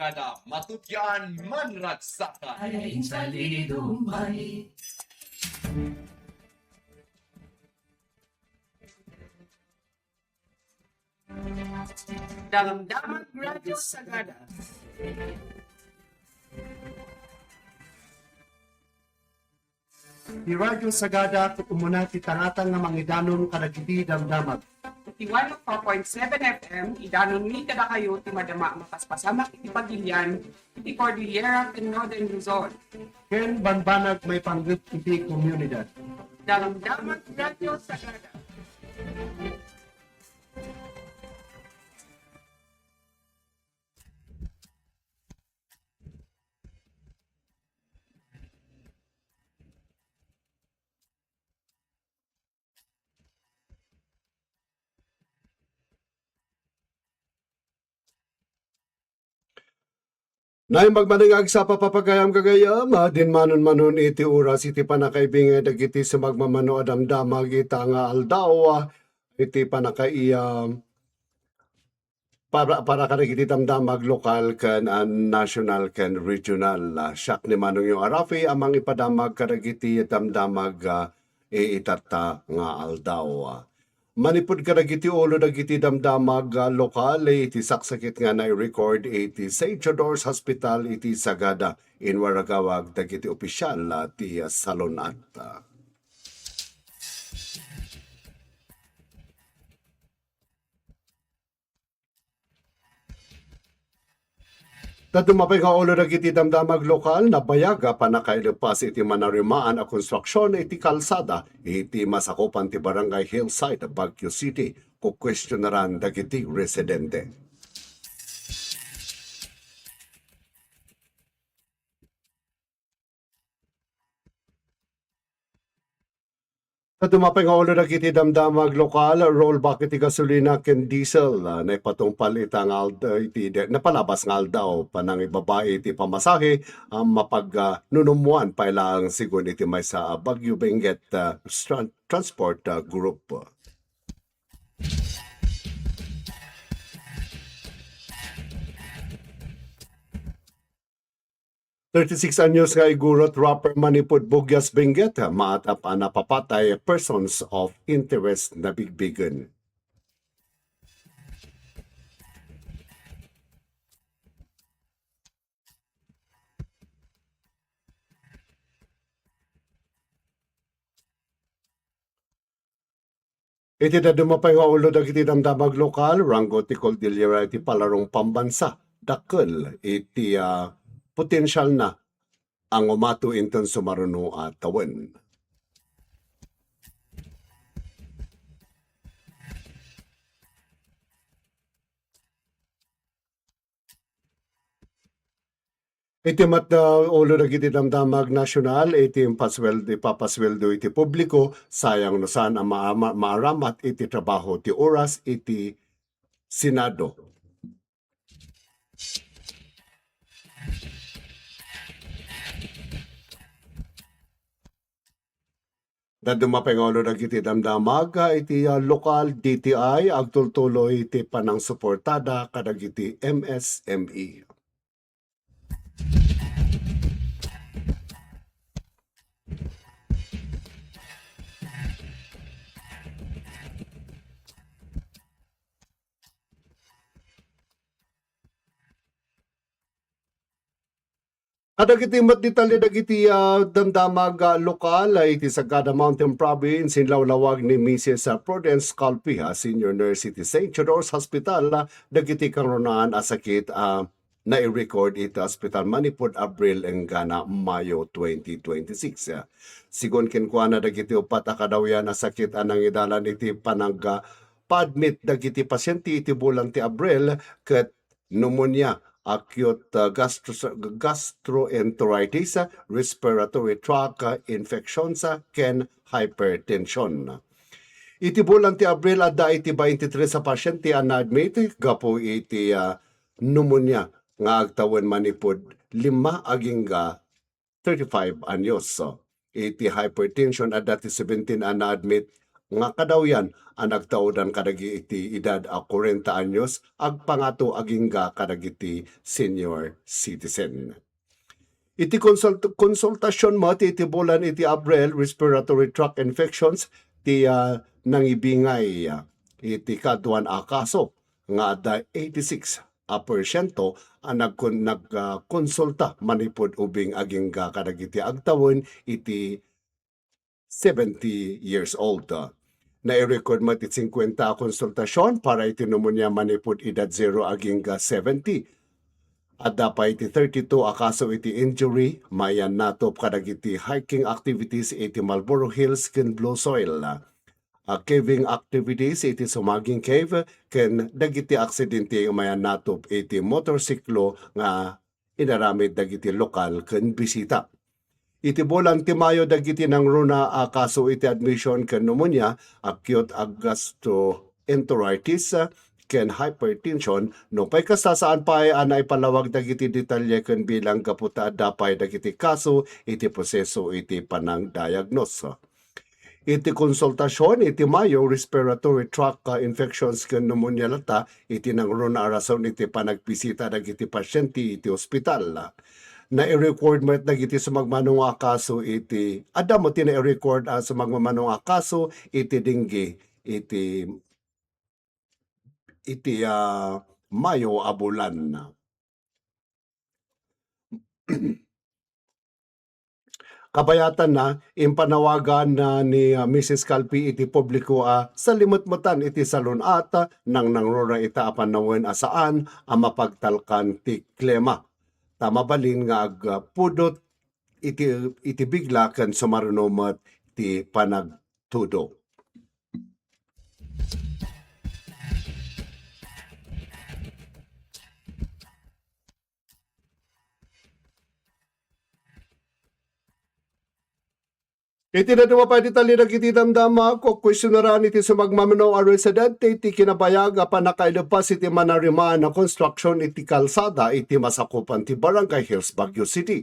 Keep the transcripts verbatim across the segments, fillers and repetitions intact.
kada matudian manragsakan. Ay, insalido may. Damdamag Radio Sagada. Ti Radio Sagada, ket umuna ti tangatang nga mangidanon kadagiti damdamag. Iti one oh four point seven F M, idanonmi kadakayo ti madama a mapaspasamak iti pagilian iti Cordillera ken Northern Luzon. Ken bambanag maipanggep iti komunidad. Damdamag Radio Sagada. Naimbag manen nga agsapa, papagayam, gagayam, ah, dinmanon-manon iti oras iti pannakaibingay dagiti sumagmamano a damdamag ita nga aldaw, ah, iti pannakaiya para, para kadagiti damdamag lokal ken, ah, national ken regional. Ah, siak ni Manongyo a Rafi a mangipadamag kadagiti damdamag, ah, i-, itatta nga aldaw. Manipud kadagiti ulo dagiti damdamag, ah, lokal, iti saksakit nga nai-record iti Saint Theodore's Hospital iti Sagada, inwaragawag dagiti opisial, ah, ti, ah, salun-at. Dadduma pay nga ulo dagiti damdamag lokal, nabayag a pannakailepas iti manarimaan a konstruksion iti kalsada iti masakupan ti Barangay Hillside, Baguio City. Kukuestionaran dagiti residente. Dadduma pay nga ulo dagiti damdamag lokal, rollback iti gasolina ken diesel, ah, naipatungpal ita nga ald-, iti de-, napalabas nga aldaw, panangibabai iti pamasahe, ah, mapag-, ah, nunummuan pay laeng sigun iti maysa a Baguio Benguet, ah, Stran-, Transport, ah, Group. Thirty-six anyos nga igurot, rapper manipud Buguias, Benguet, maatap a napapatay, persons of interest nabigbigen. Iti dadduma pay nga ulo dagiti damdamag lokal, Rango ti Cordillera iti Palarong Pambansa, dakkel iti, ah, potensialna a ngumato inton sumaruno a tawen. Iti met, ah, ulo dagiti damdamag nasional, iti impaswel-, ipapasweldo iti publiko, sayang no saan a maama-, maaramat iti trabaho ti oras iti Senado. Dadduma pay nga ulo dagiti damdamag, ah, iti, ah, lokal, D T I agtultuloy iti panangsuportada kadagiti M S M E. Kadagiti met detalye dagiti, ah, damdamag, ah, lokal, ah, iti Sagada Mountain Province, inlawlawag ni Missus, ah, Prudence Calpiha, senior nurse iti Saint Theodore's Hospital, ah, dagiti kangrunaan a sakit, ah, nai-record iti hospital manipud Abril enggana Mayo twenty twenty-six. Ah, sigun kenkuana, dagiti uppat a kadawyan a sakit a nangidalan iti panag-, ah, pa-admit dagiti pasyente iti bulan ti Abril ket pneumonia, acute, uh, gastro-, gastroenteritis, uh, respiratory tract, uh, infections, uh, ken hypertension. Iti bulan ti Abril, adda iti twenty-three a pasyente a na-admit gapu iti, uh, pneumonia nga agtawen manipud lima agingga thirty-five anyos. Iti hypertension, adda ti seventeen a na-admit nga kadawyan a nagtaudan kadagiti edad a kwarenta anyos, agpangato agingga kadagiti senior citizen. Iti konsult-, konsultasion met iti bulan iti Abril, respiratory tract infections ti, ah, nangibingay, ah, iti kaduan a kaso nga adda eighty-six a porsiento a nagkon-, nag-, ah, konsulta manipud ubing agingga kadagiti agtawen iti seventy years old. Nairecord met iti singkuenta a konsultasion para iti pneumonia manipud edad zero agingga seventy. Adda pay iti thirty-two a kaso iti injury, mayan natop kadagiti hiking activities iti Marlborough Hills ken Blue Soil, a caving activities iti Sumaging Cave, ken dagiti aksidente mayan natop iti motorsiklo nga inaramid dagiti lokal ken bisita. Iti bulan ti Mayo, dagiti nangruna a kaso iti admission ken pneumonia, acute gastroenteritis, ken hypertension. Nupay kasta, saan pay a naipalawag dagiti detalye ken bilang gapu ta adda pay dagiti kaso iti proseso iti panangdiagnose. Iti konsultasion iti Mayo, respiratory tract, ah, infections ken pneumonia latta iti nangruna a rason iti panagbisita dagiti pasiente iti ospital. Nai-record met dagiti sumagmamano nga kaso iti, adda met ti nai-record a sumagmamano nga kaso iti dengue iti, iti, ah, Mayo a bulan. Kabayatanna, impanawagan na ni, ah, Missus Calpe iti publiko a salimetmetan iti salun-at, ah, nang nangruna ita a panawen a saan a mapagtalkan ti klima. Ta mabalin nga agpudot iti, iti bigla ken sumaruno met ti panagtudo. Iti dadduma pay detalye dagiti damdama, kukuestionaran iti sumagmamano a residente ti kinabayag a pannakailepas iti manariman a konstruksion iti kalsada iti masakupan ti Barangay Hills, Baguio City.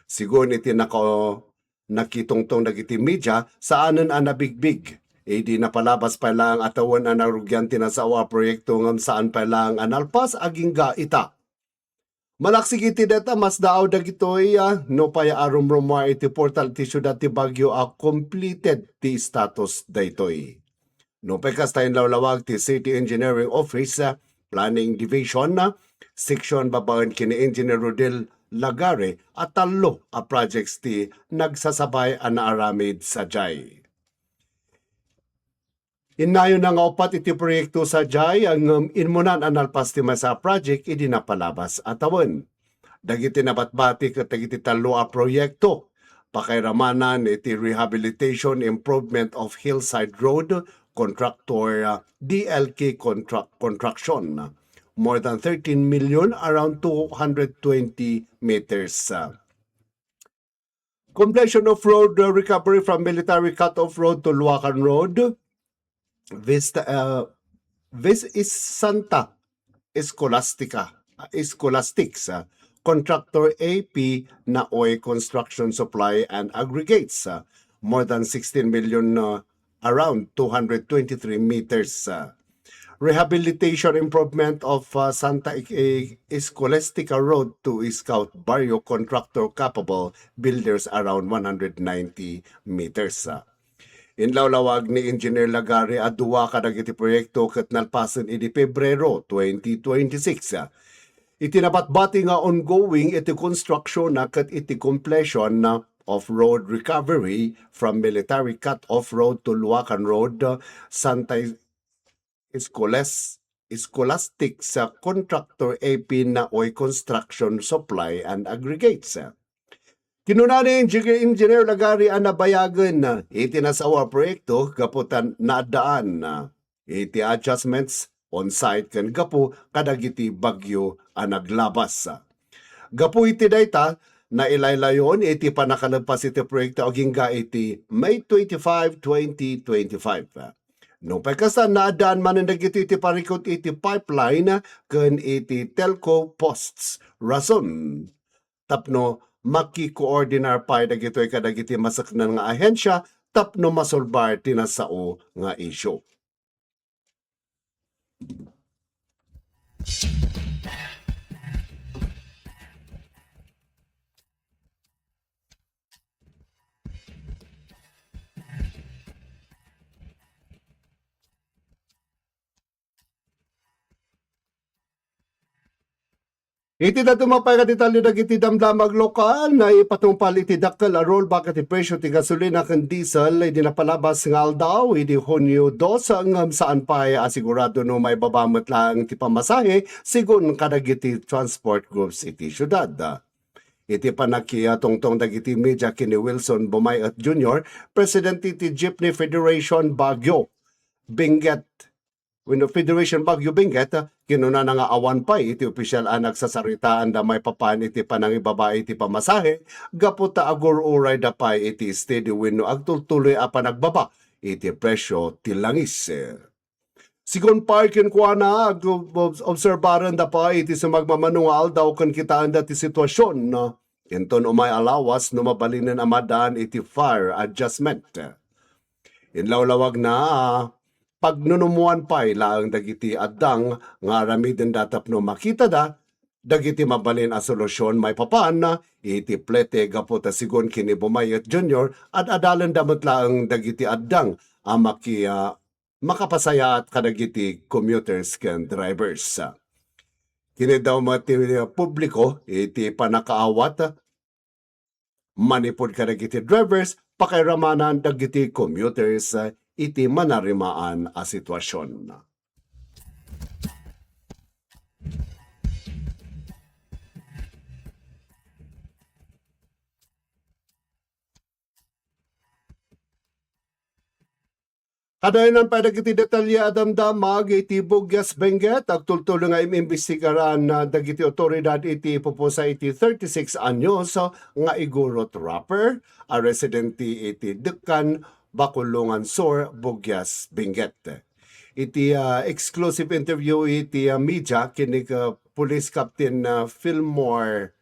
Sigun iti naka-, nakitungtong dagiti media, saanen a nabigbig. Idi napalabas pay laeng a tawen a narugian ti nasao a proyekto ngem saan pay laeng a nalpas agingga ita. Malaksik iti dayta, masdaaw dagitoy, ah, nupay a rumrumuar iti portal ti siudad ti Baguio a completed ti status daytoy. Nupay kasta, inlawlawag ti City Engineering Office, ah, Planning Division, ah, Section babaen ken ni Engineer Rodel Lagare a tallo a projects ti nagsasabay a naaramid sadiay. Innayonna nga uppat iti proyekto sadiay, ngem immunan a nalpas ti maysa a project idi napalabas a tawen. Dagiti nabatbati ket dagiti tallo a proyekto, pakairamanan iti Rehabilitation Improvement of Hillside Road, contractor, ah, D L K Contract-, Construction, more than thirteen million, around two hundred twenty meters. Completion of road, uh, recovery from Military Cutoff Road to Luacan Road. Vista, uh, Vis is Santa Escolastica, uh, Escolastics, uh, contractor A P Naoy Construction Supply and Aggregates, uh, more than sixteen million, uh, around two hundred twenty-three meters, uh, rehabilitation improvement of, uh, Santa I-, I-, Escolastica Road to Scout Barrio, contractor capable, builders around one hundred ninety meters, uh. Inlawlawag ni Engineer Lagare a dua kadagiti proyekto ket nalpasen idi Pebrero twenty twenty-six, uh. Iti nabatbati nga ongoing iti konstruksyon na ket iti completion na of road recovery from Military Cut-Off Road to Luacan Road, Santa Escolas-, Escolastic sa contractor A P Naoy Construction Supply and Aggregates. Kinuna ni Engi-, Engineer Lagari a nabayagen iti nasao a proyekto gapu ta naaddaan iti adjustments on site ken gapu kadagiti bagyo a naglabas. Gapu iti dayta, nailaylayon iti pannakalempas iti proyekto agingga iti May twenty-five, twenty twenty-five. Nupay kasta, naaddaan manen dagiti iti parikut iti pipeline ken iti telco posts. Rason, tapno makikoordinar pay dagitoy kadagiti maseknan nga ahensya tapno masolbar ti nasao nga isyu. Iti dadduma pay nga detalye dagiti damdamag lokal, naipatungpal iti dakkel a rollback iti presyo ti gasolina ken diesel idi napalabas nga aldaw idi Hunio dos, ngem saan pay a sigurado no maibaba met laeng ti pamasahe sigun kadagiti transport groups iti siudad. Iti pannakitungtong dagiti media ken ni Wilson Bumay-et Junior, presidente ti Jeepney Federation Baguio, Benguet, wenno Federation Baguio Benguet, kinunana nga awan pay iti opisial a nagsasaritaanda maipapan iti panangibaba iti pamasahe gapu ta agur-urayda pay iti steady wenno agtultuloy a panagbaba iti presyo ti langis. Sigun pay kenkuana, ag-, ob-, obserbarenda pay iti sumagmamano nga aldaw ken kitaenda ti situasion. Inton umay a lawas no mabalinen a madan iti fare adjustment. Inlawlawagna a pagnunumoan pay laeng dagiti addang nga aramidenda tapno makitada dagiti mabalin a solusion maipapan iti plete gapu ta sigun ken ni Bumay-et Junior, ad-adalenda met laeng dagiti addang a maki-, a makapasayaat kadagiti commuters ken drivers. Kiniddaw met ti publiko iti pannakaawat manipud kadagiti drivers, pakairamanan dagiti commuters iti manarimaan a situasion. Kadayonan pay dagiti detalye a damdamag iti Bugyas Benguet, agtultuloy nga im-imbestigaran, ah, dagiti otoridad iti pupusa iti thirty-six anyos, ah, nga igurot rapper a residente iti Dekkan, Bacolongan Sur, Bugyas Benguet. Iti, ah, exclusive interview iti, ah, media ken ni, ah, Police Captain, ah, Fillmore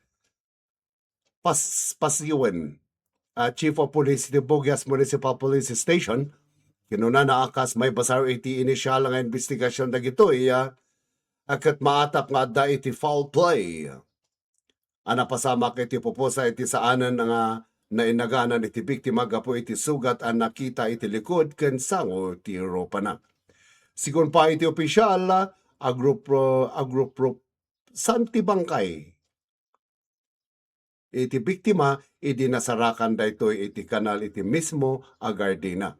Pas-, Pasiwen, ah, Chief of Police iti Bugyas Municipal Police Station, kinunana a kas maibasar iti initial nga investigasyon dagitoy, ah, a ket maatap nga adda iti foul play a napasamak iti pupusa iti saanen nga nainaganan iti biktima gapu iti sugat a nakita iti likod ken sango ti ropana. Sigun pa iti ofisial, agrup-, agrup-, san ti bangkay iti biktima idi nasarakan daytoy iti kanal iti mismo a gardina.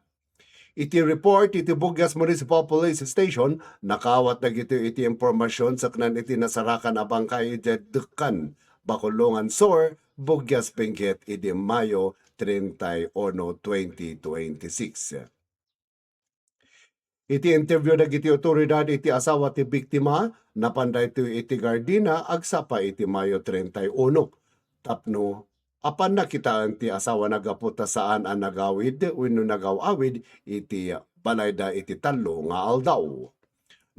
Iti report iti Bugyas Municipal Police Station, nakaawat dagitoy iti impormasyon saknan iti nasarakan a bangkay iti Dekkan, Bacolongan Sur, Bugyas Benguet idi Mayo treinta y uno, twenty twenty-six. Iti interview dagiti otoridad iti asawa ti biktima, napan daytoy iti gardina agsapa iti Mayo treinta y uno. Tapno apanna kitaen ti asawana gapu ta saan a nagawid wenno nagaw-awid iti balayda iti tallo nga aldaw.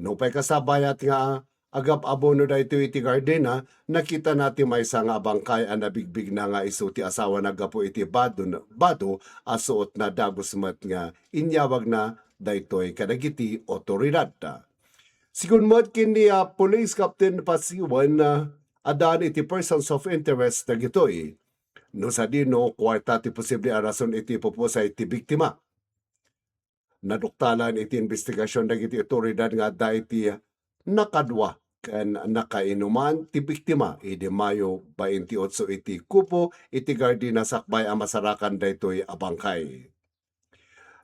Nupay kasta, bayat nga agab-abono daytoy iti gardina, nakitana ti maysa nga abangkay a nabigbigna nga isu ti asawana gapu iti bado, bado a suotna, dagus met nga inyawagna daytoy kadagiti otoridad. Sigun met ken ni, ah, Police Captain Pasiwan, ah, addaan iti persons of interest dagitoy. No sadino, kuarta ti posible a rason iti pupusay ti biktima. Naduktalan iti imbestigasyon dagiti otoridad nga adda iti nakadua ken nakainuman ti biktima idi Mayo baintiotso iti kubo iti gardina sakbay a masarakan daytoy a bangkay.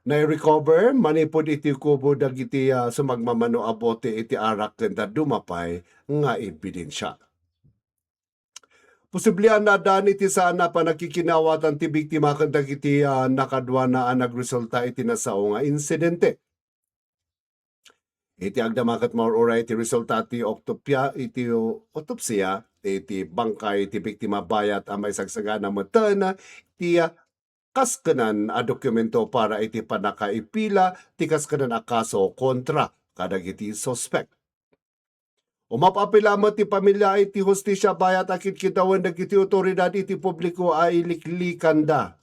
Nairecover manipud iti kubo dagiti, ah, sumagmamano a bote iti arak ken dadduma pay nga ebidensia. Posible a nadan iti saan a pannakikinaawatan ti biktima ken dagiti, ah, nakaduana a nagresulta iti nasao nga insidente. Iti agdama ket maur-uray ti resulta ti oktopia, iti otopsia iti bangkay ti biktima, bayat a maisagsagana metten ti, ah, kaskenan a dokumento para iti pannakaipila ti kaskenan a kaso kontra kadagiti suspek. Umap-apila met ti pamilia iti hustisia, bayat a kitkitawen dagiti otoridad iti publiko a iliklikanda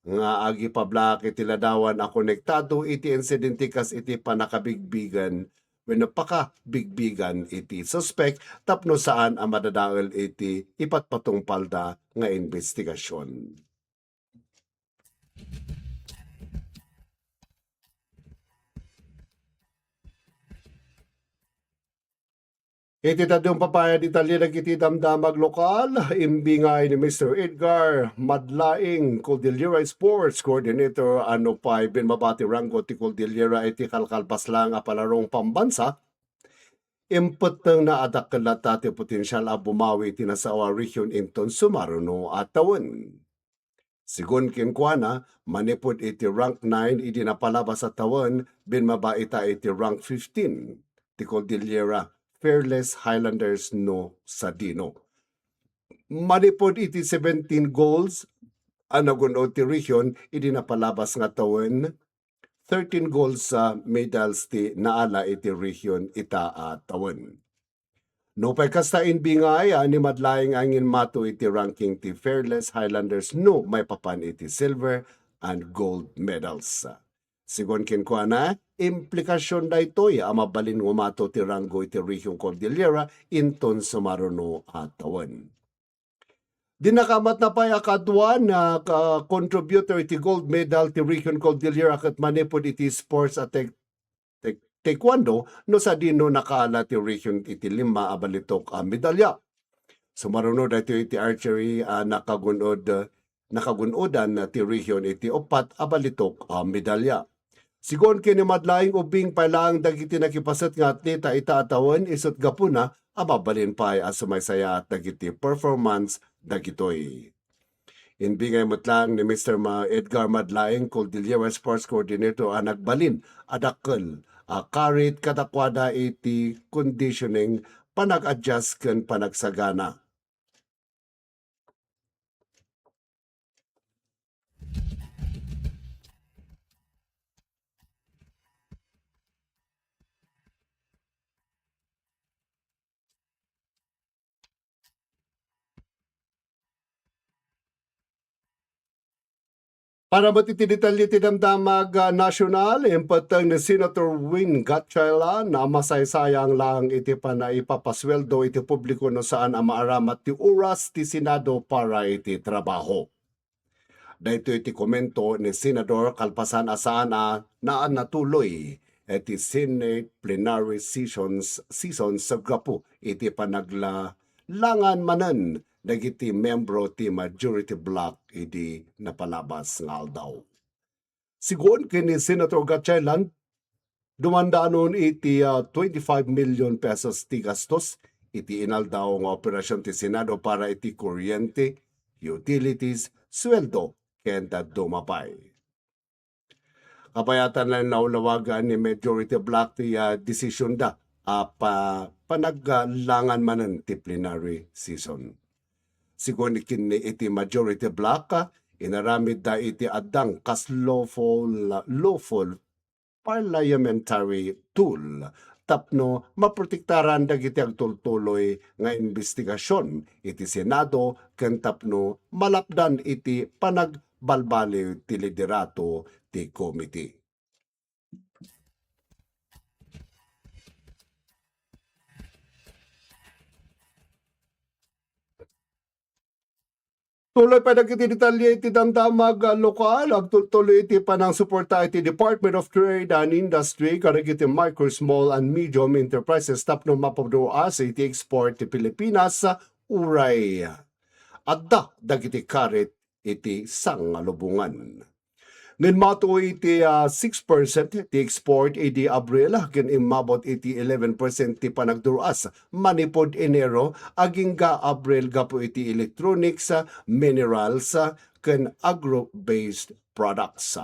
nga agipablaak iti ladawan a konektado iti insidente kas iti pannakabigbigan wenno pakabigbigan iti suspek tapno saan a madadael iti ipatpatungpalda nga imbestigasion. Iti dadduma pay a detalye dagiti damdamag lokal, imbingay ni Mister Edgar Madlaing, Cordillera Sports Coordinator, a nupay binmaba ti ranggo ti Cordillera iti kalkalpasan a palarong pambansa, impettengna a dakkel latta ti potensial a bumawi ti nasao a rehion inton sumaruno a tawen. Segun kenkuana, manipud iti rank nine idi napalabas a tawen, binmaba ita iti rank fifteen ti Cordillera, Fearless Highlanders no sadino. Manipud iti seventeen golds a nagun-od ti rehion idi napalabas nga tawen, thirteen golds a medals ti naala iti rehion ita a tawen. Nupay kasta, imbingay a ni Madlaing a nginmato iti ranking ti Fearless Highlanders no maipapan iti silver and gold medals. Segun kenkuana, implikasion daytoy a mabalin ngumato ti ranggo iti rehion Cordillera inton sumaruno a tawen. Dinakamatna pay a kaduan a ka-, contributor iti gold medal ti rehion Cordillera ket manipud iti sports a tek-, tek-, taekwondo no sadino nakaala ti rehion iti lima a balitok a medalya. Sumaruno daytoy iti archery a nakagun-od, nakagun-odan ti rehion iti uppat a balitok a medalya. Segun ken ni Madlaing, ubing pay laeng dagiti nakipaset nga atleta ita a tawen, isut' gapuna a mabalin pay a sumaysayaat dagiti performance dagitoy. Imbingay met laeng ni Mister Ma-, Edgar Madlaing, Cordillera Sports Coordinator, a nagbalin a dakkel a karit kadakuada iti conditioning, panag-adjust ken panagsagana. Para met iti detalye ti damdamag, ah, nasional, impetteng ni Senator Win Gatchalian a masaysayang laeng iti panaipapasueldo iti publiko no saan a maaramat ti oras ti Senado para iti trabaho. Daytoy ti komento ni Senador kalpasan a saan a naan natuloy iti Senate plenary sessions, season sa gapu iti panagla-, langan manen dagiti membro ti majority bloc idi napalabas nga aldaw. Sigun ken ni Senator Gatchalian, dumandanon iti, ah, twenty-five million pesos ti gastos iti inaldaw nga operasyon ti Senado para iti kuryente, utilities, sueldo, ken dadduma pay. Kabayatan la naulawagan ni Majority Bloc ti, ah, desisyonda a pa-, panaglangan manen ti plenary session. Sigun ken ni iti Majority Bloc, ah, inaramidda iti addang kas lawful, lawful parliamentary tool tapno maprotektaran dagiti agtultuloy nga imbestigasion iti Senado ken tapno malapdan iti panagbalbaliw ti liderato ti komite. Tuloy pay dagiti detalye iti damdamag, ah, lokal. Agtultuloy iti panangsuporta iti Department of Trade and Industry kadagiti micro, small, and medium enterprises tapno mapaduas iti export ti Pilipinas, ah, uray adda dagiti karit iti sangalubongan. Nginmato iti, ah, six percent ti export idi Abril, ken immabot iti eleven percent ti panagduras manipud Enero agingga Abril gapu iti electronics, ah, minerals, ah, ken agro-based products.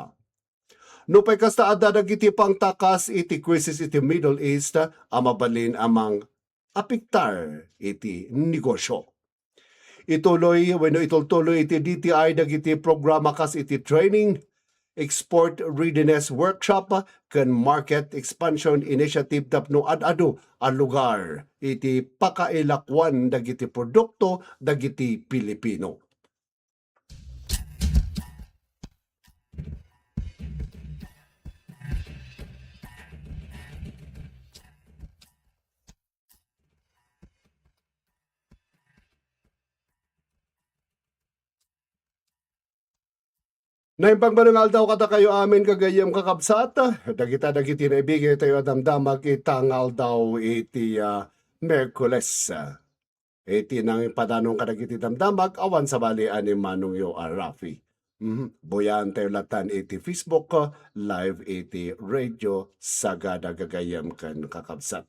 Nupay kasta, adda dagiti pangtakas iti krisis iti Middle East a mabalin a mang-apektar iti negosyo. Ituloy wenno itultuloy iti D T I dagiti programa kas iti training, export readiness workshop, ken market expansion initiative tapno ad-adu a lugar iti pakailakuan dagiti produkto dagiti Pilipino. Naimbag man nga aldaw kadakayo amin, gagayyem, kakabsat. Dagita dagiti naibigay tayo a damdamag ita nga aldaw iti, ah, Miyerkules. Iti nangipadanong kadagiti damdamag, awan sabali a ni Manongyo a Rafi. Mhm. Buyaentayo latan iti Facebook, ah, live iti Radio Sagada, gagayyem ken kakabsat.